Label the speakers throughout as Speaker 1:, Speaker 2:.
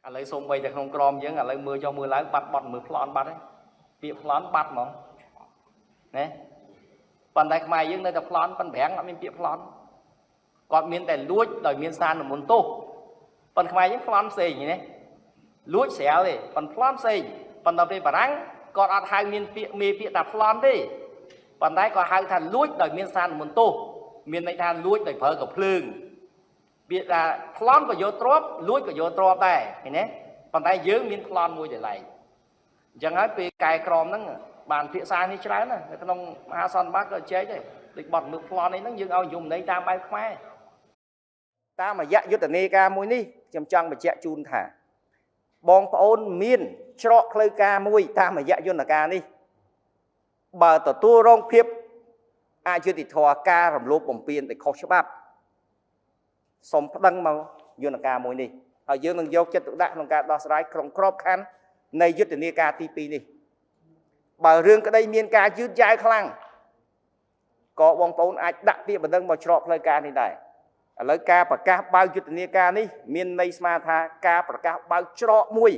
Speaker 1: ឥឡូវសូម្បីតែក្នុងក្រមយើងឥឡូវមើលចុះមើលឡើងបាត់បត់មើលប្លន់បាត់ហើយពាក្យប្លន់បាត់ហ្មងណាប៉ុន្តែខ្មែរយើងនៅតែប្លន់ប៉ុន្តែប្រាំងអត់មានពាក្យប្លន់គាត់មានតែលួចដោយមានសារនិមន្តទោសប៉ុន្តែខ្មែរយើងប្លន់ផ្សេងណាលួចស្រាលទេប៉ុន្តែប្លន់ផ្សេងប៉ុន្តែពេលបារាំងគាត់អត់ហៅមានពាក្យមេពាក្យថាប្លន់ទេប៉ុន្តែគាត់ហៅថាលួចដោយមានសារនិមន្តទោសមានន័យថាលួចដោយប្រើកំភ្លើងពាក្យថាប្លន់ក៏យកទ្រព្យលួចក៏យកទ្រព្យដែរឃើញទេប៉ុន្តែយើងមានប្លន់មួយតែឡែកអញ្ចឹងហើយពេលកែក្រមហ្នឹងបានភាសានេះច្រើនណានៅក្នុងមហាសន្និបាតក៏ចែកដែរដូចបទមើលប្លន់អីហ្នឹងយើងឲ្យយមន័យតាមបែបខ្មែរ
Speaker 2: តាមរយៈយុទ្ធនាការមួយនេះខ្ញុំចង់បញ្ជាក់ជូនថាបងប្អូនមានច្រកផ្លូវការមួយតាមរយៈយន្តការនេះបើទទួលរងភាពអយុត្តិធម៌ការរំលោភបំពានដែលខុសច្បាប់សូមប្តឹងមកយន្តការមួយនេះហើយយើងនឹងយកចិត្តទុកដាក់ក្នុងការដោះស្រាយក្នុងក្របខ័ណ្ឌនៃយុទ្ធនាការទី2នេះបើរឿងក្តីមានការយឺតយ៉ាវខ្លាំងក៏បងប្អូនអាចដាក់ពាក្យបណ្ដឹងមកច្រកផ្លូវការនេះដែរឥឡូវការប្រកាសបើកយុទ្ធនាការនេះមានន័យស្មើថាការប្រកាសបើកច្រកមួយ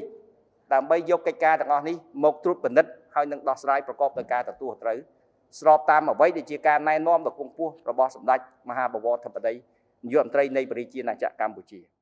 Speaker 2: ដើម្បីយកកិច្ចការទាំងអស់នេះមកត្រួតពិនិត្យហើយនឹងដោះស្រាយប្រកបដោយការទទួលត្រូវស្របតាមអ្វីដែលជាការណែនាំដ៏ខ្ពង់ខ្ពស់របស់សម្ដេចមហាបវរធិបតីនាយករដ្ឋមន្ត្រីនៃប្រជាណាចក្រកម្ពុជា។